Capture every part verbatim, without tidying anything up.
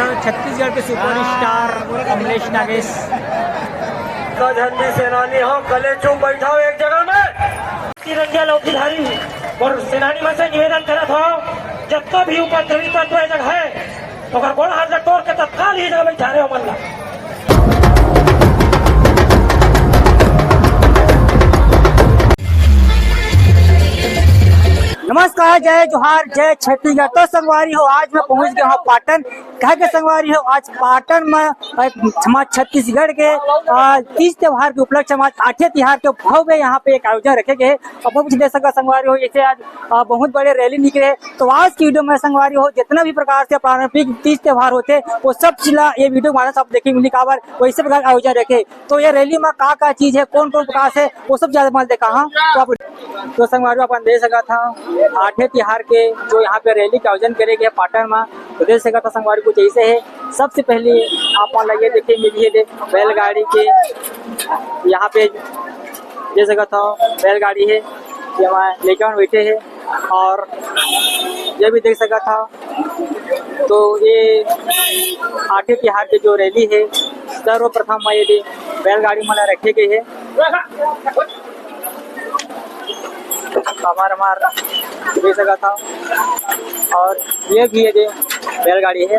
छत्तीसगढ़ के सुपरस्टार कमलेश नागेश। का झंडी सेनानी हो, कले चुप बैठा हो एक जगह में। तिरंगा लौकीधारी और सेनानी मन से निवेदन करत हो, जतका भी उपद्रवी तत्व ए जगह है, ओकर गोड़ हाथ ला तोड़ के तत्काल ही जगह बैठा रहे हो मन ला। नमस्कार, जय जोहार, जय छत्तीसगढ़। तो संगवारी हो, आज मैं पहुंच गया हूँ पाटन। कहे के संगवारी हो, आज पाटन में, अ, समाज छत्तीसगढ़ के, अ, तीज त्योहार के उपलक्ष्य में आज आठे तिहार के भव्य यहाँ पे एक आयोजन रखे गए हैं। और बहुत कुछ देख सका संगवारी हो, जैसे आज, अ, बहुत बड़े रैली निकले। तो आज की वीडियो में संगवारी हो, जितना भी प्रकार से पारंपरिक तीज त्योहार होते, वो सब चीज ला ये वीडियो के माध्यम से आप देखे मिली काबर वैसे प्रकार का आयोजन रखे। तो ये रैली में का का चीज है, कौन कौन प्रकार से, वो सब ज्यादा मैं देखा हाँ। तो आप, तो संगवारी हो, अपन देख सका था आठे तिहार के जो यहाँ पे रैली के आयोजन करे गए पाटन में, तो देख सका था संगवारी कुछ ऐसे है। सबसे पहले आप मन ला ये देखे मिली है दे बैलगाड़ी के, यहाँ पे देख सका था बैलगाड़ी है, ये हमारे लेकर बैठे हैं। और ये भी देख सका था, तो ये आठे तिहार के जो रैली है, सर्वप्रथम ये दे बैलगाड़ी मन ला रखे गए है। हमार हमार दे सका था। और ये भी ये दे बैलगाड़ी है।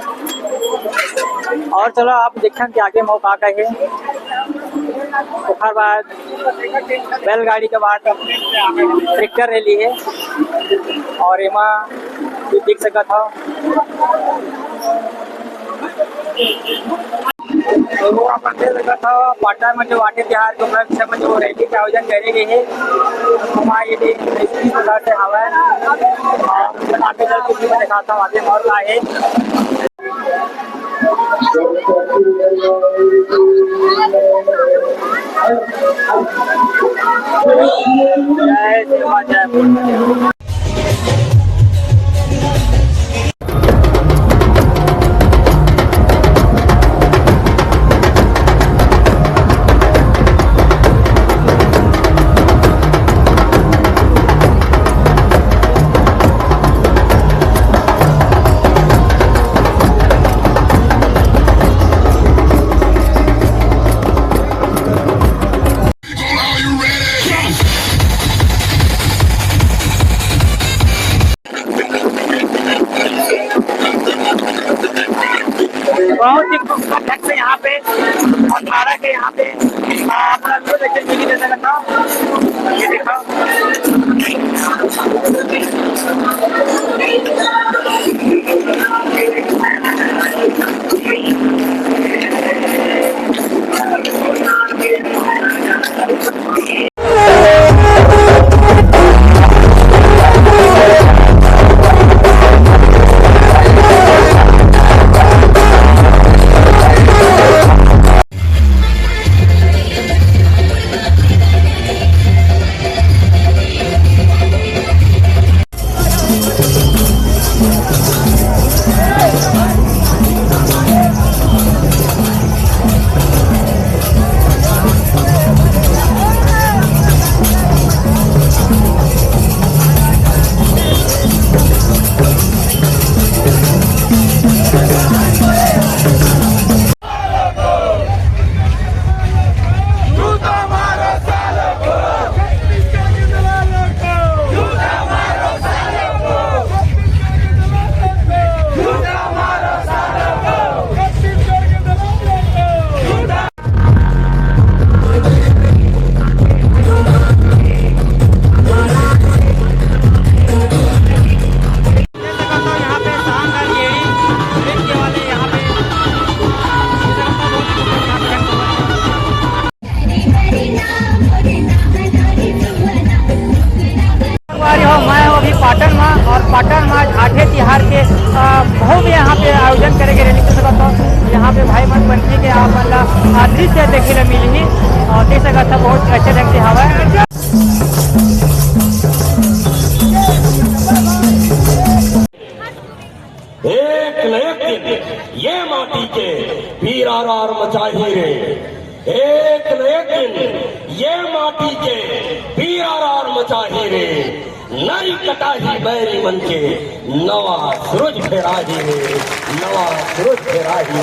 और चलो आप देखन कि आगे मौका का है। ओकर बाद बैलगाड़ी के बाद ट्रैक्टर रैली है और एमा भी देख सकत हव। तो वो अपन देख सकत हव, पाटन में जो आठे तिहार के उपलक्ष्य में जो रैली के आयोजन करे गए हे, ओमा ये भी इस प्रकार से हवय। और आगे चल के भी मैं दिखाता हूँ आगे और का है। बहुत ही खूबसूरत ढंग से यहाँ पे भंडारा के यहाँ पे, आ, अपना जो देखिए, टीवी जैसा लगा, ये देखा। संगवारी हो, मैं हूँ अभी पाटन में और पाटन में आज आठे तिहार के, अ, बहुत यहाँ पे आयोजन करे गए रहे। तो यहाँ पे भाई मन पंथी के आप मन ला, अ, दृश्य देखे ला मिली और देख सकत था बहुत अच्छे ढंग से हवा है। एक न एक दिन ये माटी के पीरारार मचाही रे। एक न एक दिन ये माटी के पीरारार मचाही रे। नई कटाही बैरी मन के, नवा सूरज फेराही रे, नवा सूरज फेराही।